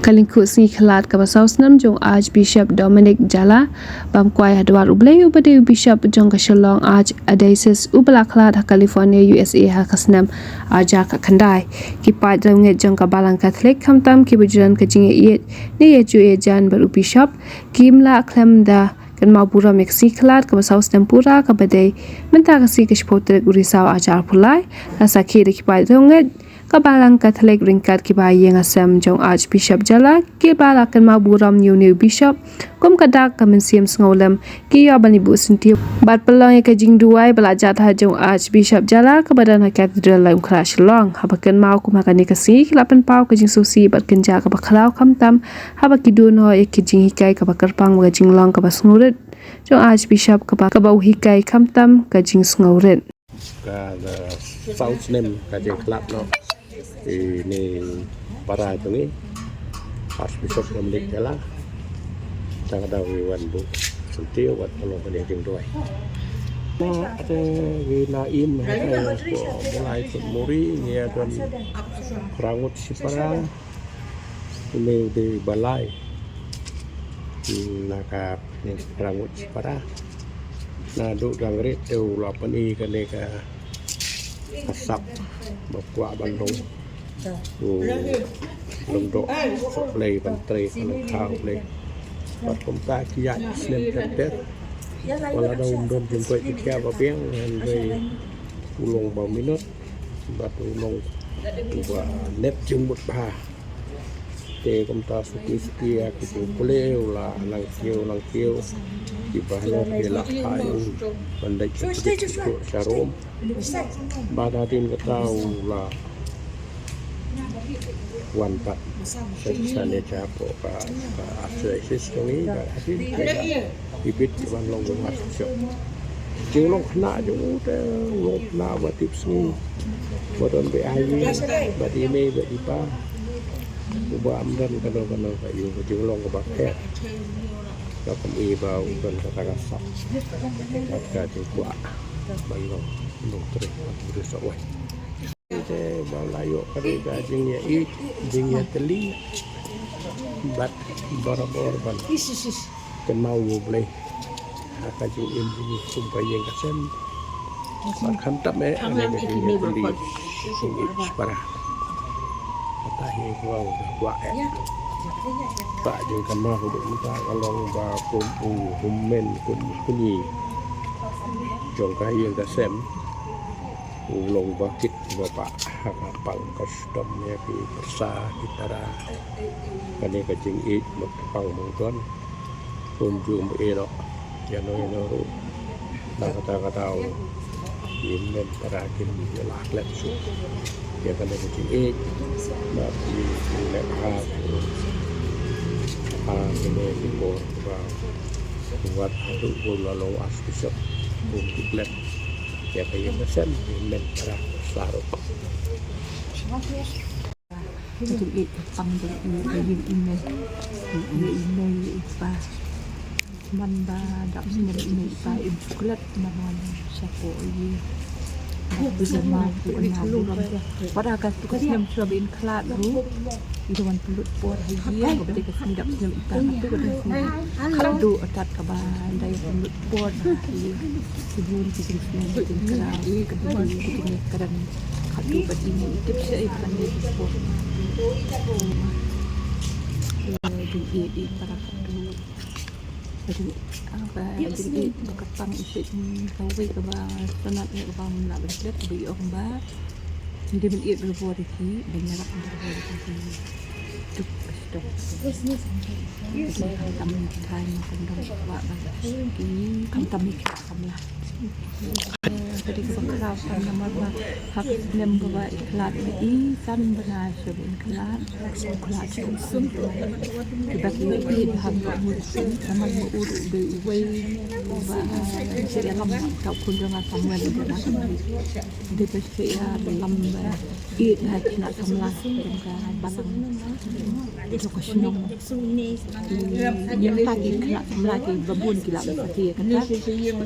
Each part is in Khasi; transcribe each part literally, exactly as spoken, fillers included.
Ka lyngkhuh sngi khlad kaba saw snem jong Archbishop Dominic Jala bam kwai ha dwar U Blei, uba dei u Bishop jong ka Shillong Archdiocese, uba la khlad ha California, U S A ha ka snem ar hajar khyndai. Ki paid riewngeit jong ka Balang Katholik, khamtam kiba ju don ka jingïaieit ne ïajuh ïajan bad u Bishop, kim lah khlem da kynmaw burom ïa ka sngi khlad kaba saw snem pura, kaba dei mynta ka sngi ka shiphew tarik u Risaw ar hajar arphew lai. La sakhi da ki paid riewngeit ka Balang Katholik ryngkat ki bahaïing hasem jong Archbishop Jala, kiba la kynmaw burom ïa une u Bishop kum ka dak ka mynsiem sngewlem, ki ïoh ban ïa buh syntiew bad pynlong ïa ka jingduwai ba la jia ha jong Archbishop Jala kaba don ha Cathedral Laitumkhrah Shillong. Haba kynmaw kum ha kane ka sngi, ki la pynpaw ka jingsngewsih bad kynjah kaba khraw, khamtam haba ki duh noh ïa ka jinghikai kaba kyrpang bad ka jinglong kaba sngewrit jong Archbishop, kaba, kaba u hikai khamtam ka jingsngewrit. Ka, ka saw snem ka jingkhlad noh ine i para jong ngi, Archbishop Dominic Jala. Tang ka daw ngi wan buh syntiew wat pynlong kane ka jingduwai. Na ate ngi la im ha ka Blai St. Mary, ngi ïa don phra ngut shipara. Une u dei uba lai na ka phra ngut shipara. Naduh dang rit te u la pyni kane ka, ka sap ba kwah ban long u lyngdoh sohblei ban trei ka lyngkha U Blei. Bad kumta ki ïaid snem ter ter, wat la dang ym don jingkoit jingkhiah ba biang, hynrei u long ba minot bad u long uba nep jingmut bha. Te kumta suki suki ïa ki jingpule u la nang kiew nang kiew. Kiba hynrei ki la phai u ban leit sha Rom. Bad hadien kata u la wan pat sha, sha ne sha hapoh ka, ka archdiocese jong ngi, bad hadien kata i bit ban long u Archbishop. Jinglong khynnah jong u te u long khynnah ba tipsngi, ba don beh ha ïing bad i mei bad i pa. Uba ym don kano kano ka ïing, ka jinglong kaba pher. Ka kum i ba u don kata ka sap bad ka jingkwah ban long, long trei, long trei sohwei. Te ba la ïoh ka dei ka jingïaieit, jingïatylli bad barabor ban kynmaw ïa U Blei ha ka jingim jong ngi kum ka ïing ka sem. Bad khamtam eh ha ka jingïatylli jong ngi shipara. Kata hi ka long ka kwah eh. Ka jingkynmaw ka dei mynta ka long ba kum u hynmen kum u kñi jong ka ïing ka sem. U long ba kit ba pah ha ka pang ka shitom ïa ki pyrsa ki para. Kane ka jingïeit ba pang ba u don, um ju ym ïehnoh ïano ïano ruh. Na kata ka daw ki hynmen para kim ïalah klet shuh ïa kane ka jingïeit. Bad ki, ki leh ha, ha kine ki por ba wat haduh ba u la long Archbishop, um ju klet ïa ka ïing ka sem, ki hynmen para sla ruh. Ka jingïeit ka pang jong i, ka ïing i mei, ïa i mei ïa i pa. Man ba dap snem i mei i pa im suklet, man wan shapoh ïing. Dap snem ma tu ka na burom te. Wat ha ka tu ka snem shuwa ba in khlad ruh, i da wan pynlut por ha ïing, kaba dei ka sngi dap snem i ta, ka tu ka dei sngi khadduh artat kaba in da ïa pynlut por ha ïing. Ki bun ki jingsneng ki jingkyrpad, ki bun ki jingkyrpad. Khadduh bad i mei i tip sha i ban leit por. Jingïeit i para khadduh. Jingïeit, ah, ba jingïeit ba ka pang i shet kawei kaba sanad ïa kaba ngam lah ban klet, kaba i ong ba ngi dei ban ïeit barabor ïa ki, ban ïarap barabor ïa ki. Duk ba sdang. Ki khamtam ki thaiñ, khamtam ki kwah ba ki, khamtam ki khynnah samla. Ka dei kaba khraw tam namar ba ha ka snem kaba i khlad ma i, san bnai shuwa ba in khlad, khlad shuwa. Kiba ki ïeit ha ka mut shuwa, namar ba u ruh u dei uwei uba, ah, shu ïalam, uta u khun jong nga Samuel, u dei ba shu ïalam ba ïeit ha ki khynnah samla jong ka balang, jong ka shnong. Ïa kata ki khynnah samla kiba bun ki lah ban sakhi ïa kata.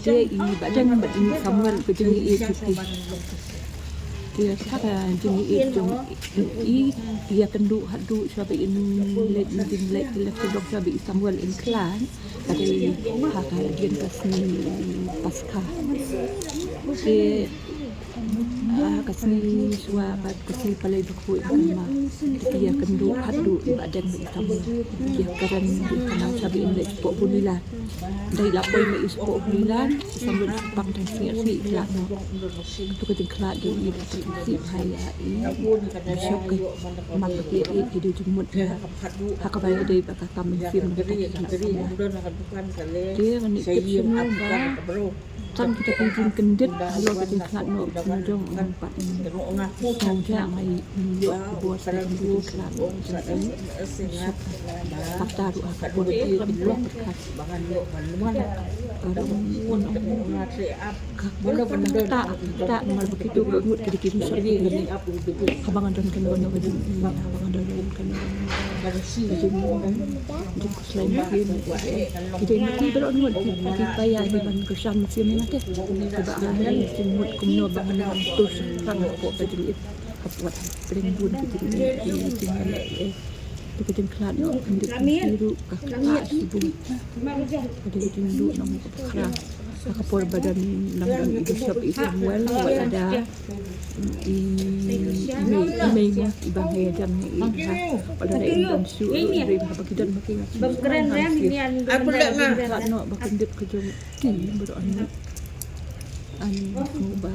Te i Bah Deng bad i Samuel ka jingïeit ki. Ïa, ha ka jingïeit jong i, i ïakynduh haduh shuwa ba in leit, in leit, in leit kynduh shuwa ba i Samuel in khlaiñ. Ka dei ha ka jingkasni Paskha. Te, ah, ka sngi shuwa bad ka sngi Palei Bakhuid, kynmaw, te ki ïakynduh haduh i Bahdeng bad i Samuel. Ki ïakren, ki ïakynduh shuwa ba in leit shapoh Bunilan. Dei la poi ma i shapoh Bunilan, i Samuel i pang tang sngi, sngi i khlad noh. Kato ka jingkhlad jong i ka pynïaid ha i Bishop, ka man ka pynïaid, ka dei jingmut ha kaba ïadei bad ka kam mynsiem na ka bynta ki khynnah samla. Te ngan ïatip shuh ba tang kita ki jingkyndit halor ka jingkhlad noh jong u, pat sngewthuh ïa ngi. Ïoh khubor sa ka jingkhlad noh jong i Bishop. Kata ruh ha ka por ba ki block ka, ka ruh, ka ta, ta namar ba kito ki ngut ki dei ki bishop ki. Haba nga don kano kano ka jingïeit, haba nga don kano kano ka jingkhuslai mynsiem, ki dei ki baroh ngut ki, ki paia hi ban kyrshan mynsiem ïa nga te. Kiba ai jingmut kumno ba ngan nang tur shaphrang hapoh ka jingïeit. Ka pyrthei pyrthei bun ki jingïeit, ki jingïeit, eh, to ka jingkhlad noh, kyndit ki ruh ka khlad shibun. Ka dei ka jingduh nong ka bakhraw. Ha ka por ba don, nang don i Bishop i Samuel, wat la da i, i mei, i mei mo, i ba nga ïa jan ne i ha. Wat la da i don shuh ruh i rim, haba ki don ma ki nga shu shu. Khlad noh ba kyndit ka jong ki baroh. Ani, ani, ko ba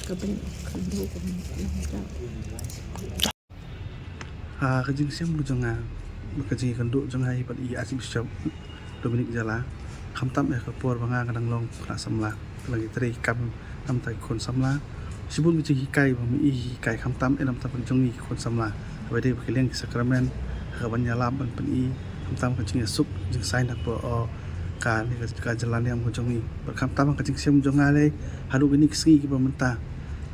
ka beng ka beng ka beng. Ha ka jingshem ka jong nga bad ka jingïakynduh jong nga hi bad i Archbishop Dominic Jala, khamtam ïa ka por ba nga, nga dang long khynnah samla, ka la ngi trei kam namar ki khun samla. Shibun ka jinghikai ba ma i hikai khamtam ïa namar ka jong ngi ki khun samla, kaba dei ba ki liang ki sakramen, ha kaban ïalap ban pyni, khamtam ka jingïasuk jingsaiñ hapoh, oh, kane ka, ka jylla niam ka jong ngi. Bad khamtam ka jingshem jong nga lei haduh kine ki sngi kiba mynta.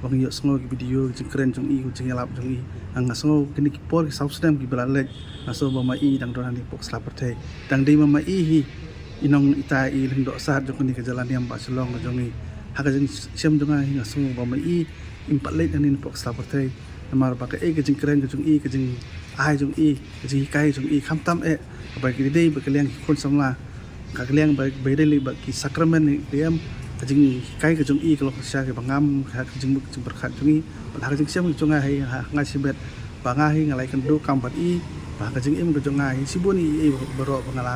Ba nga ïohsngew ki video, ki jingkren jong i, ki jingïalap jong i. Nga sngew kine ki por ki saw snem kiba la leit, nga sngew ba ma i dang don hangne hapoh ka sla pyrthei. Dang dei ma ma i hi i nong ita i lyngdoh sar jong kane ka jylla niam ba shlong ka jong i. Ha ka jingshem jong nga hi nga sngew ba ma i im pat leit hangne hapoh ka sla pyrthei. Namar ba kaei ka jingkren ka jong i, ka jingai jong i, ka jinghikai jong i, khamtam eh kaba ki dei ba ka liang ki khun samla, ka liang ba, ba dei lei ba ki sakramen hi, ka jinghikai ka jong i ka long shisha kaba ngam ha ka jingmut ka jingpyrkhat jong i. Bad ha ka jingshem ka jong nga hi, ha nga shibit ba nga hi nga la ïakynduh kam bad i, ba ha ka jingim ka jong nga hi shibun i, i baroh ba nga la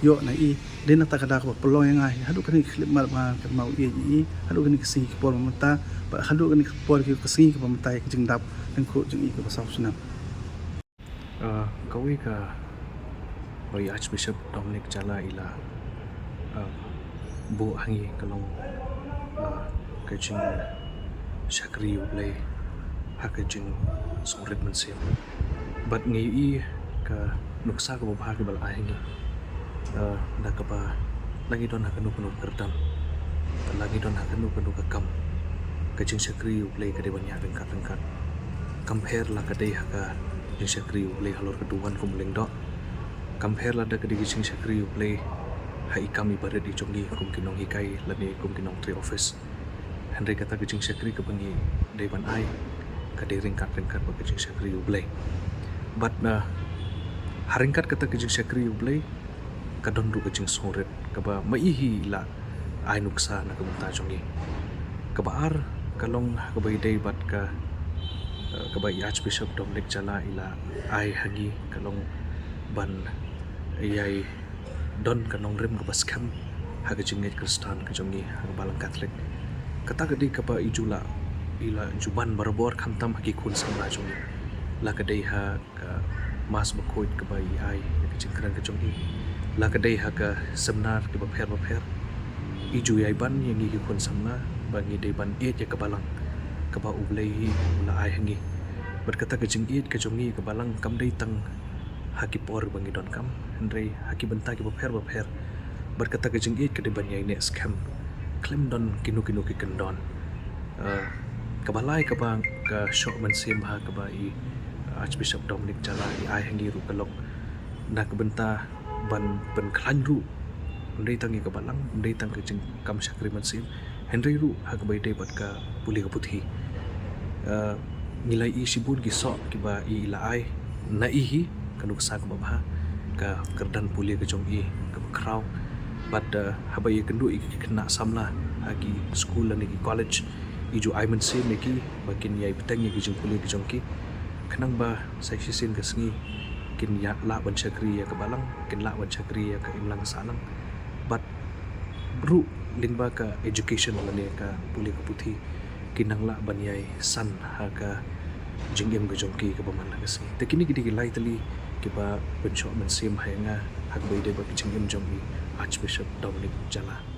ïoh na i. Dei na kata ka daw kaba pynlong ïa nga hi haduh kane ka khyllipmat ba nga kynmaw ïa i, haduh kane ka sngi ka por ba mynta, bad haduh kane ka por ka sngi kaba mynta ïa ka jingdap lyngkhuh jong i kaba saw snem. Ah, kawei kaba i Archbishop Dominic Jala i la, ah, buh ha ngi ka long, ah, ka jingshakri U Blei ha ka jingsngewrit mynsiem. Bad ngi ïohi ka nuksa kaba bha kaba la ai ha ngi. Ah, da kaba la ngi don ha kano kano ka kyrdan, la ngi don ha kano kano ka kam, ka jingshakri U Blei ka dei ban ïaid ryngkat ryngkat. Kam pher la ka dei ha ka jingshakri U Blei halor ka duwan kum u lyngdoh. Kam pher lada ka dei ka jingshakri U Blei ha i kam i barit i jong ngi kum ki nonghikai lane kum ki nongtrei office. Hynrei kata ka jingshakri kaba ngi dei ban ai ka dei ryngkat ryngkat bad ka jingshakri U Blei. Bad na ha ryngkat kata ka jingshakri U Blei ka don ruh ka jingsngewrit kaba ma i hi i la ai nuksa na ka bynta jong ngi. Kaba ar ka long ha kaba ïadei bad ka, eh, kaba i Archbishop Dominic Jala i la ai ha ngi ka long ban ïai don ka nongrim kaba skhem ha ka jingngeit Khristan ka jong ngi ha ka Balang Katholik. Kata ka dei kaba i ju la, i la ju ban barabor khamtam ha ki khun samla jong ngi. La ka dei ha ka Mass bakhuid kaba i ai ïa ka jingkren ka jong i, la ka dei ha ka seminar kiba pher bapher, i ju ïai ban ïa ngi ki khun samla ba ngi dei ban ïeit ïa ka Balang kaba U Blei hi u la ai ha ngi. Bad kata ka jingïeit ka jong ngi ïa ka Balang kam dei tang ha ki por ba ngi donkam, hynrei ha ki bynta kiba pher bapher. Bad kata ka jingïeit ka dei ban ïai neh skhem khlem don kino kino ki kyndon. Eh, kaba lai kaba ka shoh mynsiem bha kaba i Archbishop Dominic Jala i ai ha ngi ruh ka long na ka bynta ban pynkhlaiñ ruh, ym dei tang ïa ka Balang, ym dei tang ka jingkam shakri mynsiem, hynrei ruh ha kaba ïadei bad ka pule ka puthi. Eh, Ngi la ïohi shibun ki soh kiba i la ai na i hi ka nuksa kaba bha, ka kyrdan pule ka jong i kaba khraw. Bad, uh, haba i kynduh i ki khynnah samla ha ki skul lane ki college, i ju ai mynsiem ïa ki ba kin ïai bteng ïa ki jingpule ki jong ki, khnang ba sa shisien ka sngi kin ïa lah ban shakri ïa ka balang, kin lah ban shakri ïa ka imlang sahlang. Bad ruh lyngba ka education lane ka pule ka puthi, kin nang lah ban ïai san ha ka jingim ka jong ki kaba man la ka sngi. Te kine ki dei ki lai tylli kiba pynshoh mynsiem ha ïa nga ha kaba ïadei bad ka jingim jong i Archbishop Dominic Jala.